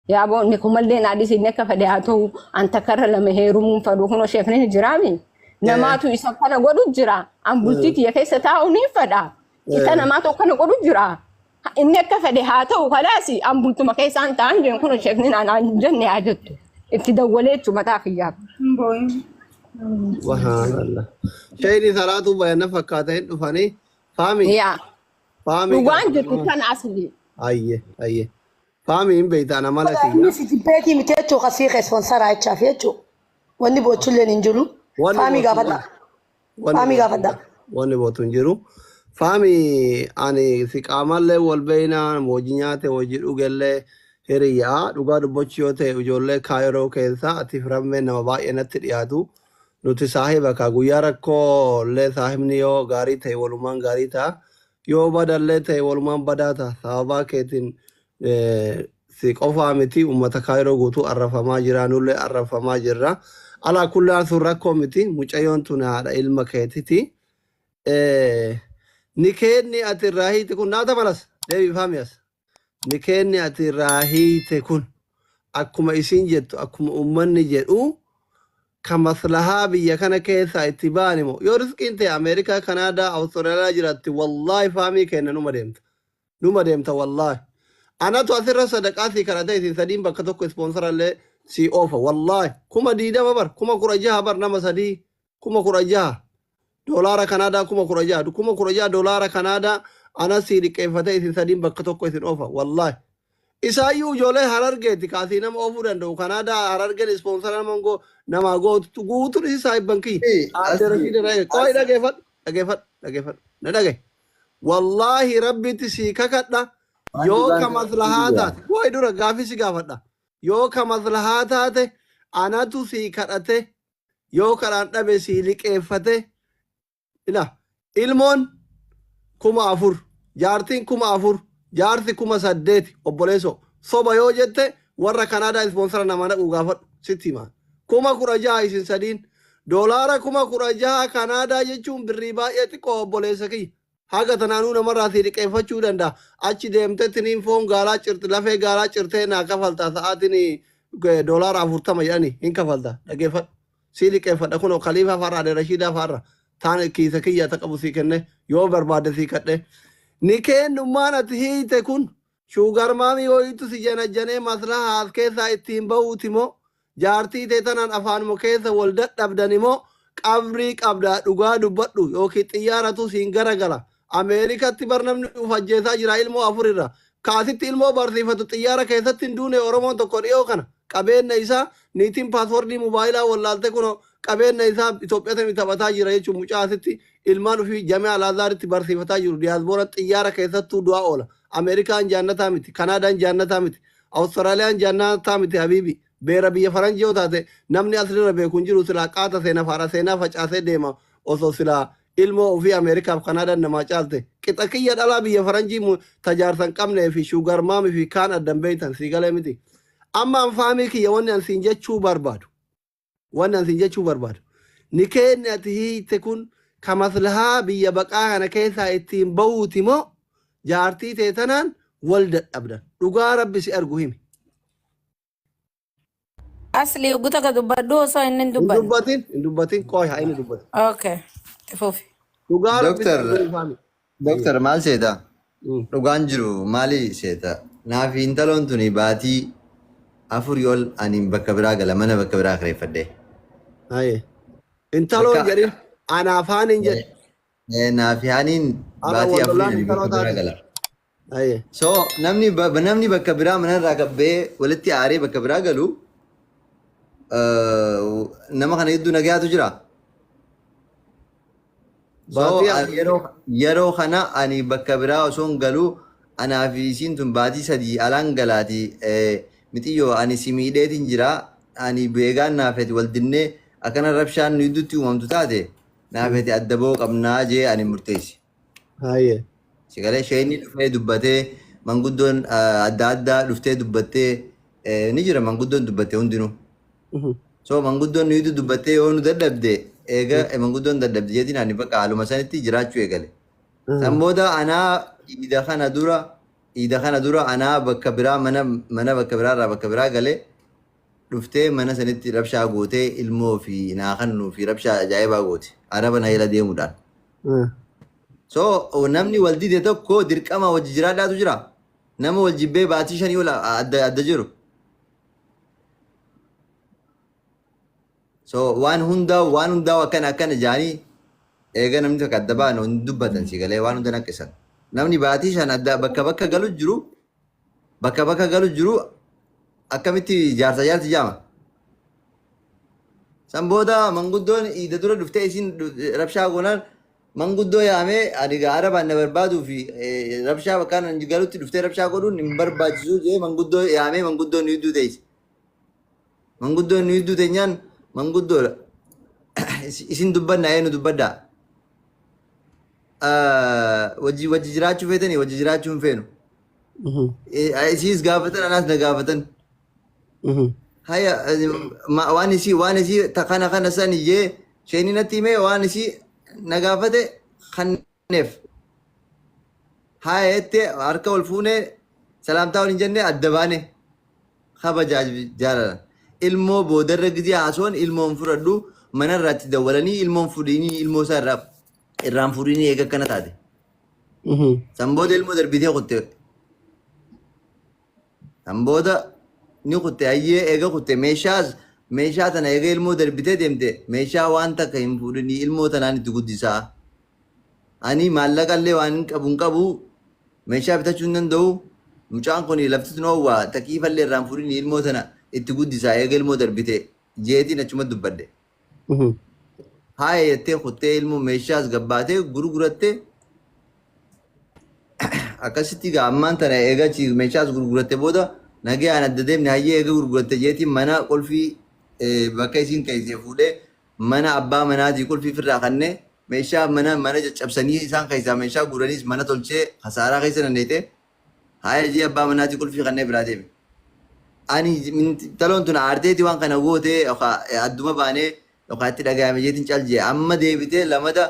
Yaa boo inni kumallee naa dhisi inni akka fedhe haa ta'u an takkarra lama heerumuun fedhu kunoo sheekni ni jiraami. Namaatu isa kana godhu jira. An bultii tiyya keessa taa'u ni fedha. Isa namaatu akkana godhu jira. Inni akka fedhe haa ta'u kalaasi an bultuma keessaan ta'an jeen kunoo sheekni naan hin jenne haa jettu. Itti dawwalee jechuudha mataa kiyyaaf. Hin boo'in. Subhanallah. Sheeyni salaatu bayanna fakkaata hin dhufanii. Faami. Yaa Faami. dhugaan jirtu tan asli. Ayye ayye. Faami hin beekta ana mala kiyya. Inni si jibbeetii miti jechuu kasii keessoonsaraa jechaaf jechuu. Wanni boochulleen hin jiru. Wanni Faamii bootu gaafadha. Wanni Faamii bootu hin gaafadha. jiru. Wanni bootu hin jiru. Faami ani si qaamallee wal beeyna hojii nyaate hojii dhugellee hiriyyaa dhugaa dubbachuu yoo ta'e ijoollee kaayiroo keessa ati firammee nama baay'ee natti dhiyaatu. Nuti saahiba ka guyyaa rakkoo illee saahibni yoo gaarii ta'e walumaan gaarii ta'a. Yoo badallee ta'e walumaan badaa ta'a. Sababaa keetiin si qofaa miti uummata kaayiroo guutuu arrafamaa jira nullee arrafamaa jirra. Alaa kullaan sun rakkoo miti mucayyoon tun haadha ilma keetiti. Ni keenni ati irraa hiite kun naata malas deebii faami as. Ni keenni ati irraa hiite kun akkuma isin jettu akkuma uummanni jedhu ka maslahaa biyya kana keessaa itti ba'an immoo yoo riskiin ta'e Ameerikaa, Kanaadaa, Awustiraaliyaa jiraatti wallaahi faamii kenna numa deemta. Numa deemta wallaahi. Anatu asirra sadaqaa sii kadhate isin sadiin bakka tokko ispoonsarallee sii oofa wallaahi 20,000 bar 16,000 bar nama sadii 16,000 doolaara Kanaadaa 16,000 16,000 doolaara Kanaadaa ana sii liqeeffate isin sadiin bakka tokko isin oofa wallaahi. Isaayyuu ijoollee harargeeti kaasii nama oofuu danda'u Kanaadaa harargeen ispoonsara nama ngoo namaa gootu guutuun isi saahibban kiyya. Aadde Rashiida Ra'ee qo'i dhageeffadhu dhageeffadhu dhageeffadhu na dhagaye. Wallaahi rabbitti sii kakadha yoo ka maslahaa taate wayi dura gaafii si gaafadha yoo ka maslahaa taate anatu sii kadhate yoo kadhaan dhabe sii liqeeffate ila ilmoon 4,000 jaartiin 4,000 jaarsi 8,000 obboleessoo soba yoo jette warra Kanaadaa ispoonsara namaa naquu gaafadhu sitti hima 16,000 isin sadiin doolaara 16,000 Kanaadaa jechuun birrii baay'ee xiqqoo obboleessa kiyya haga tanaanuu namarraa sii liqeeffachuu danda'a achi deemtettiniin foon gaalaa cirti lafee gaalaa cirtee naa kafalta sa'aatiin doolaara 40 jedhani hin kafalta dhageeffadhu sii liqeeffadha kunoo kaliifaa faarra ade rashiidaa faarra taan kiisa kiyya ta qabu sii kenne yoo barbaade sii kadhe ni kennummaan ati hiite kun sugar mommy wayiitu si janajjanee maslaha as keessaa ittiin bahuuti moo jaartii tee tanaan afaanuma keessa wal dadhabdani moo qabrii qabdaa dhugaa dubbadhu yookiin xiyyaaratu siin garagala Ameerikatti bar namni uf ajjeesaa jira ilmoo afur irra kaasitti ilmoo barsiifatu xiyyaara keessatti hin duune Oromoon tokko dhiyoo kana qabeenya isaa niitiin paaswordii mobaayilaa wallaalte kuno qabeenya isaa Itoophiyaa taphataa jira jechuun mucaa asitti ilmaan ofii Jamee Alaazaaritti barsiifataa jiru diyaaspoora xiyyaara keessattuu du'aa oola Ameerikaan jaannataa miti Kanaadaan jaannataa miti Awustiraaliyaan jaannataa miti habiibi beera biyya faranjii yoo taate namni asirra beeku hin jiru silaa qaata seenaa faara seenaa facaasee deema osoo silaa ilmoo ofii Ameerikaaf Kanaadaan namaa caalte qixa kiyya dhalaa biyya faranjii tajaarsan qabnee fi sugar mommy fi kaan addan beeytan sii galee miti. Amma an faamii kiyya wanni an siin jechuu barbaadu. Wanni an siin jechuu barbaadu. Ni keenni ati hiite kun ka maslahaa biyya baqaa kana keessaa ittiin bahuuti moo jaartii tee tanaan wal dadhabdan. Dhugaa rabbi si argu himi. Asli uguta ka dubbadhu osoo inni hin Hin dubbanne. dubbatin hin dubbatin qooyi haa inni dubbatu. Okay. Itti fufi. Dhugaa rabbi si Doktar, argu himi faami. Doktar maal seeta? Dhugaan jiru maali seeta? Naaf intaloon tuni baatii afurii ol ani bakka biraa gala mana bakka biraa kireeffadhe. Haye. Intaloon Bakka jedhin anaaf haan hin jedhe. Naaf haaniin Har'a baatii wal afurii lolaan ani intaloo bakka biraa taate. gala. Haye. So namni bakka biraa manarraa gabbee walitti aaree bakka biraa galu nama kana gidduu nagayaatu jira. So Baatii afur. yeroo kana ani bakka biraa osoo hin galuu anaa fi isiin tun baatii 3 alaan galaati mixiyyoo ani si miidheetiin jira ani beegaan naafeti wal dinnee akkana rabshaan nu gidduutti uumamtu taate naafeti adda ba'uu qabnaa jee ani murteessi. Haye. Sigalee isheen dhufee dubbatee manguddoon adda addaa dhuftee dubbattee ni jira manguddoon dubbatte hundinuu. So manguddoon nuyitu dubbattee yoo nu dadhabde eega manguddoon dadhabde jeetiin ani bakka haaluma sanitti jiraachuu eegale. San booda anaa iida kana dura Iida kana dura anaa bakka biraa mana bakka biraarraa bakka biraa galee dhuftee mana sanitti rabshaa gootee ilmoo fi naa kannuu fi rabshaa ajaa'ibaa goote. Araba na jala deemuudhaan. So namni wal dide tokko dirqama wajji jiraadhaatu jira. Nama wal jibbee baatii 5 ol adda adda jiru. So waan hundaa akkana akkana jaanii eega namni tokko adda ba'an hin dubbatan si galee waan hunda naqqisan. Namni baatii 5 adda bakka bakka galu jiru bakka bakka galu jiru akkamitti jaarsa jaarti jaama. San booda manguddoon iida dura dhuftee isin rabshaa goonaan manguddoo yaamee ani arabaan na barbaaduu fi rabshaa bakka galutti dhuftee rabshaa godhuun hin barbaachisu jee manguddoo yaamee manguddoon nu hedduu teessi. Manguddoon nu hedduu teenyaan manguddoodha. Isin dubbannaa eenyu dubbaddaa? Wajji jiraachuu feetanii wajji jiraachuu hin feenu. Isiis gaafatan anaas na gaafatan. Haya waan isii kana kana san jee isheen natti himee waan isii na gaafate kanneef. Haya jettee harka ol fuunee salaamtaa waliin jennee adda baane kabajaa jaalala. Ilmoo boodarra gizee haasoon ilmoon fudhadhu manarraatti dawwalanii ilmoon fudhiinii ilmoo isaa irraan fudhiinii eega akkana taate. San booda ilmoo darbitee kutte. San booda ni kutte hayyee eega kutte meeshaa tana eega ilmoo darbitee deemte meeshaa waan takka hin fuudhinii ilmoo tanaan itti guddisaa. Ani maallaqa illee waan hin qabu hin qabu meeshaa bitachuu hin danda'u. Mucaan kun lafti tun oowwaa takiifa illee irraan fuudhinii ilmoo tana itti guddisaa eega ilmoo darbite jeetiin achuma dubbadde. Haaya jettee kuttee ilmoo meeshaas gabbaatee gurgurattee akkasitti gaa ammaan tana eega meeshaas gurguratte booda nagayaan adda deemne hayyee eega gurguratte jeetiin mana qulfii bakka isiin keessee fuudhee mana abbaa manaatii qulfii firraa kannee meeshaa mana caccabsanii isaan keessaa meeshaa guuraniis mana tolchee kasaaraa keessa dandeete haaya jee abbaa manaatii qulfii kannee biraa deeme. Ani taloon tun aarteeti waan kana gootee adduma baanee yookaan itti dhagahame jeetiin cal jee amma deebitee lamada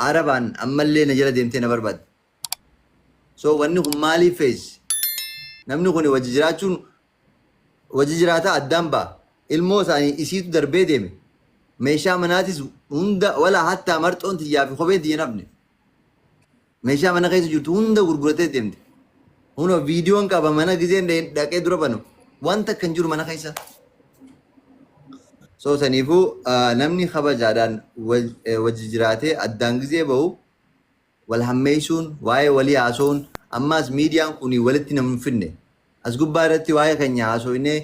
arabaan ammallee na jala deemtee na barbaadde. So wanni kun maaliif feesi? Namni kun wajji jiraachuun wajji jiraataa addaan ba'a. Ilmoo isaanii isiitu darbee deeme. Meeshaa manaatis hunda wala hattaa marxoon tiyyaa fi kopheen tiyya nafne. Meeshaa mana keessa jirtu hunda gurguratee deemte. Hunoo viidiyoon qaba mana gizeen dhaqee dura banu. Wanta kan jiru mana keessa. So saniifuu namni kabajaadhaan wajji jiraatee addaan gizee bahu wal hammeessuun waa'ee walii haasa'uun ammaas miidiyaan kun walitti nama hin finne. As gubbaa irratti waa'ee keenya haasofnee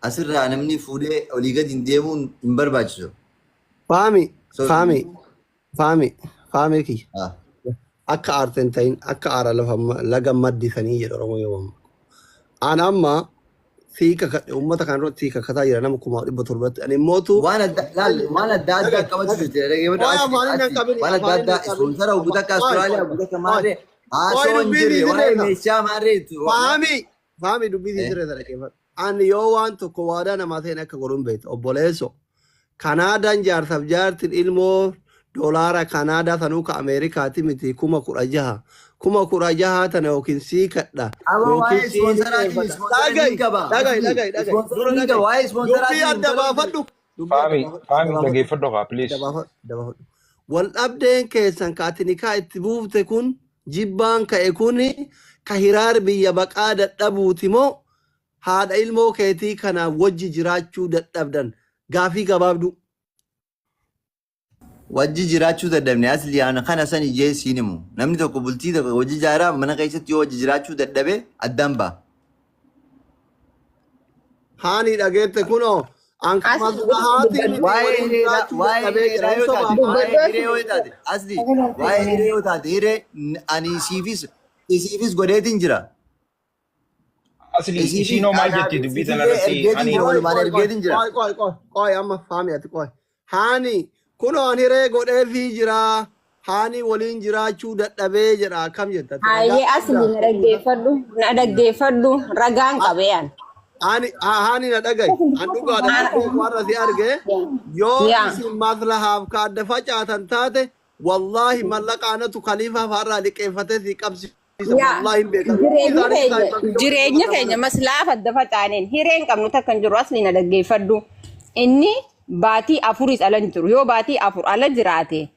asirraa namni fuudhee olii gadi hin deemuun hin barbaachisu. Faami faami faami faami kiyya. Akka aarteen ta'in akka aara lafa laga maddisanii jedhu Oromoo yoo ammaa. An amma siika uummata kana irratti siika kataa jira nama 1700tti. Ani immootu waan adda waan adda addaa qabatu jirti. Waan adda addaa ispoonsara guutaa akka Austraaliyaa guutaa akka maarree haasoo hin jirre waa'ee meeshaa maarree. Faami faami dubbii sii sirreessa dhaggeeffadhu. Ani yoo waan tokko waadaa namaa ta'een akka godhuun beekta obboleesso. Kanaadaan jaarsaaf jaartiin ilmoo doolaara Kanaadaa sanuu ka Ameerikaati miti 16,000. 16,000 tana yookiin sii kadha. Amma waa'ee ispoonsaraatiin ispoonsara ni qaba. Dhagahi dhagahi dhagahi. Ispoonsara ni qaba waa'ee Dubbii ispoonsaraatiin. adda baafadhu. Faami, faami dhaggeeffadhu kaa please. Dabaafadhu. Wal dhabdeen keessan ka ati nikaa itti buufte kun jibbaan ka'e kun ka hiraar biyya baqaa dadhabuuti moo haadha ilmoo keetii kana wajji jiraachuu dadhabdan gaafii gabaabduu. Wajji jiraachuu dadhabne asli ana kana san ijee siin himu. Namni tokko bultii tokko wajji jaaraa mana keessatti yoo wajji jiraachuu dadhabe addaan ba'a. Haani dhageette kunoo an maslahaati miti Waa'ee waliin hireedha jiraachuu waa'ee dadhabee jira. hireedha yoo Hin taate sobaa. waa'ee hiree yoo taate asli waa'ee hiree yoo taate hiree ani isiifis godheetiin jira. Asli Isiifis ishiinoo maal jetti dubbii tana irratti ergeetiin ani jira walumaan Qoy qoy ergeetiin jira. qoy qoy qoy qoy amma faami ati qoy. Haani kunoo an hiree godheefii jira. Haani waliin jiraachuu dadhabee jedha akkam jetta? Ati ragaa Hayyee asli qabdaa? na dhaggeeffadhu na dhaggeeffadhu ragaan qabee an. Ani haani na dhagayi. An dhugaadha lubbuu warra si arge yoo Yaa. isin maslahaaf ka adda facaatan taate wallaahi mallaqa anatu kaliifaa fa'arraa liqeeffatee si qabsiisa. Yaa Wallaahi hin beekan. jireenyi Isaanii keenya isaanii jireenya keenya maslaafa adda facaaneen hireen qabnu takka hin jiru asli na dhaggeeffadhu. Inni baatii afuris ala hin jiru yoo baatii afur ala jiraate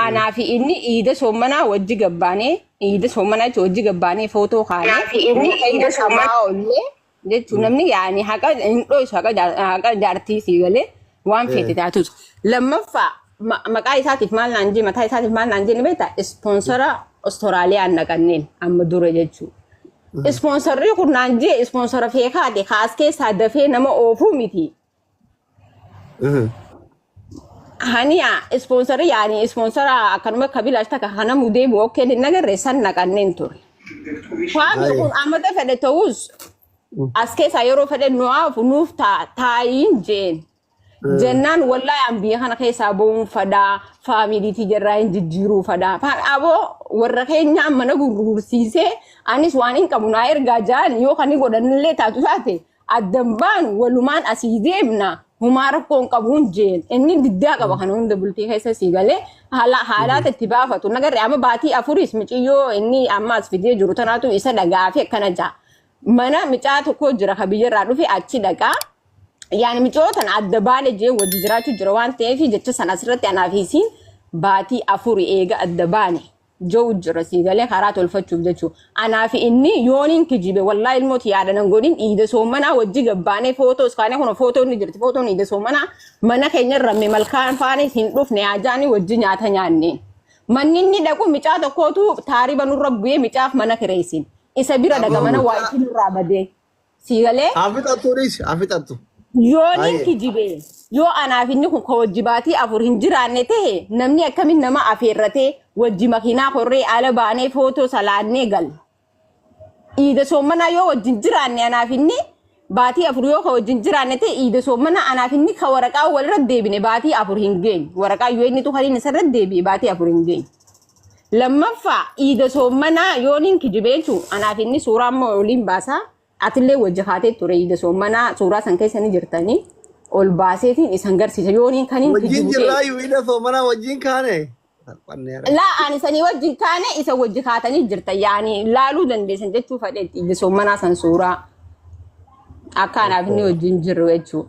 anaa fi inni iida soommanaa wajji gabbaanee iida soommanaa jechuun wajji gabbaanee footoo kaanee mana keenya qabaa oollee jechuun namni yaani haqa hin dho'isu haqa haqa jaartii sii galee waan feete taatus. Lammaffaa maqaa isaatiif maal naan jee mataa isaatiif maal naan jee ni beektaa ispoonsara Austraaliyaan naqanneen amma dura jechuudha. Ispoonsarri kun naan jee ispoonsara feekaate kaas keessaa dafee nama oofuu miti. Haniya ispoonsarri yaani ispoonsara akkanuma kabilaas takka kana mudee bu'oo hin nagarre san naqanneen ture. Faami kun amata fedhe ta'us as keessaa yeroo fedhe nuuf nuuf taayiin jeen. Jennaan wallahi an biyya kana keessaa ba'uun fadhaa faamiliitii jarraa hin jijjiiruu fadhaa. Aboo warra keenyaa mana gurgursiisee anis waan hin qabu naa ergaa jaan yoo kan godhanillee taatu taate addan baanu walumaan asii deemna humaa rakkoo hin qabuun jeen inni diddaa qaba kana hunda bultii keessa sii galee haala haalaata itti baafatu nagarre amma baatii afuris miciyyoo inni amma as fidee jiru tanaatu isa dhagaa fi akkana ja'a. Mana micaa tokko jira ka biyyarraa dhufe achi dhaqaa. Yaani micootan adda baane jee wajji jiraachuu jira waan ta'eef jecha sana asirratti anaaf isiin baatii afuri eega adda baane jiru jira sii galee karaa tolfachuuf jechuu. Anaaf inni yooniin kijibe wallaahi ilmooti yaada nan godhin iida soommanaa wajji gabbaanee footoo iskaanee kun footoon ni jirti footoon iida soommanaa mana keenya ramme malkaan faana hin dhufne hajaanii wajji nyaata nyaanneen. Manni inni dhaqu micaa tokkootu taariba nurra bu'ee micaaf mana kireessin. Isa bira dhaqa mana waa itti nurraa badee. Sii galee Haa fixattu dhiisi haa fixattu. yooniin Baay'ee. kijibe yoo anaaf inni kun ka wajji baatii afur hin jiraanne tahe namni akkamin nama afeerratee wajji makiinaa korree ala baanee footoo salaannee galla. Iida soommanaa yoo wajjin jiraanne anaaf inni baatii afur yoo ka wajjin jiraanne ta'e iida soommanaa anaaf inni ka waraqaa walirra deebine baatii afur hin geenye. Waraqaa yoo inni tuqaniin isarra deebi'e baatii afur hin geenye. Lammaffaa iida soommanaa yooniin kijibe jechuun anaaf inni suuraa immoo oliin baasaa atillee wajji kaatee ture iida soommanaa suuraa san keessa ni jirtanii ol baaseetiin isan garsiisa yooniin kaniin Wajjin kijibu ta'e. jirraayyuu iida soomanaa wajjin kaane. Salphanne ara. Laa ani sanii wajjin kaane isa wajji kaatanii jirta yaani laaluu dandeessan jechuu fedheetti iida soommanaa san suuraa akka anaaf inni wajjin jirru jechuudha.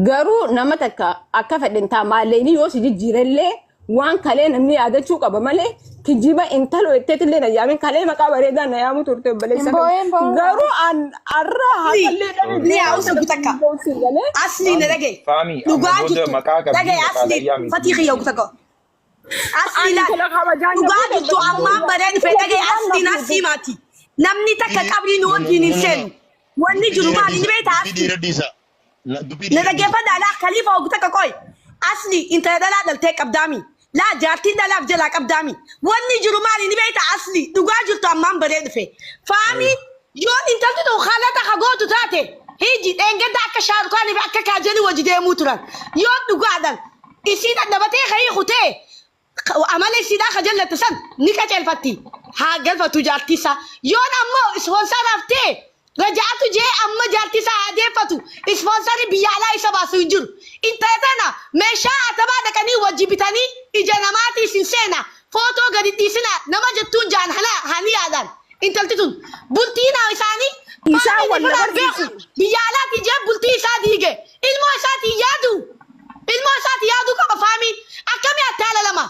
Garuu nama takka akka fedhen taa maallaqni yoo si jijjiirellee waan kalee namni yaadachuu qaba malee kijiba intalo jetteetillee na yaamin kalee maqaa bareedaa na yaamu turte obboleessa Hin boo'in boo'in. Garuu an arra haqallee dhabe Ni haa usu takka. galee. Asli na dhagaye. Faami amma Dhugaa booda jirtu. maqaa qabdii Dhagaye maqaa asli. layyaa Fatii kiyya takka. Asli Ani laal. kana kabajaan na Dhugaa fuute jirtu ammaan baree dhufe dhagaye asli na simaati. Namni takka qabrii nu wajjin hin seenu. Wanni jiru maali ni beektaa Dubbii asli. dhiira dhiisa. Dubbii Na dhiira dhiisa. dhaggeeffadhaa laa kaliifa ogu takka qoy. Asli intala dhalaa dhaltee qabdaami. Laa jaartiin dhalaaf jalaa qabdaami. Wanni jiru maali ni beektaa asli. Dhugaa jirtu ammaan baree dhufe. Faami yoo intalti tun haalata hagootu taate hiji dheengadda akka shaarukaanii fi akka kaajalii wajji deemuu turan. Yoo dhugaadhaan isiin dhabatee ka'ii kutee amala isiidhaa ka jallatu san ni qaceelfatti. Haa galfatu jaartii isaa. Yoon ammoo ispoonsaraaf ta'e rajaatu jee amma jaartii isaa haa deeffatu. Ispoonsarri biyya alaa isa baasu hin jiru. Intala tana meeshaa atabaa dhaqanii wajji bitanii ija namaatii isin seena. Footoo gadi dhiisina nama jettuun jaan hani yaadaan. Intalti tun bultii naa isaanii Isaan faamilii wal biraan beeku. barsiisu. Biyya alaatii jee bultii isaa diige. Ilmoo isaatii yaadu. Ilmoo isaatii yaaduu qaba faamiin. Akkamii attaala lama.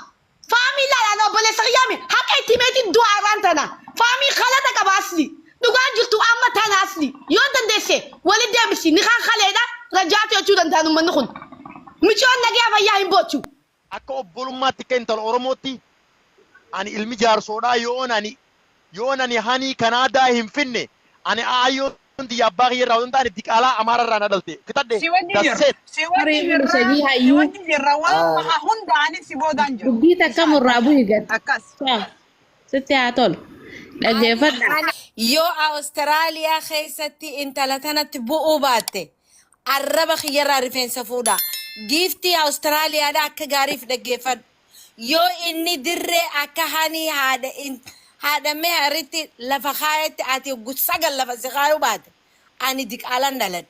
Faamii laalaan obboleessa qiyyaame haqa itti meetiin du'a irraan tana. Faamii kalata qaba asli. Dhugaan jirtu amma tana asli. Yoo dandeesse walitti deebisi ni kan kaleedha rajaatu jechuu danda'an uummanni kun. Micoon nagaa fayyaa hin boochu. Akka obbolummaatti akka intala Oromootti ani ilmi jaarsoodhaa yoon ani hani Kanaadaa hin finne ani aayyoon tiyya abbaa kiyya irraa osoo hin taane diqaalaa Amaara irraa na dhalte. Fixadhe. Si wajjin jirra. Dasseet. Si wajjin Marii jirra. sadii Si hayyuu wajjin jirra. Waan hundaanis si boodaan jiru. dubbii takka murraa bu'i gad. Akkas. Sitti haa tolu. Dhaggeeffadha. Yoo Awustiraaliyaa keessatti intala tanatti bu'uu baatte arraba kiyyarraa rifeensa fuudha. Giiftii Awustiraaliyaadha akka gaariif dhaggeeffadhu. Yoo inni dirree akka hanii haadha haadha mee haritti lafa kaayetti ati sagal lafa si kaayuu baate ani diqaalaan dhaladhe.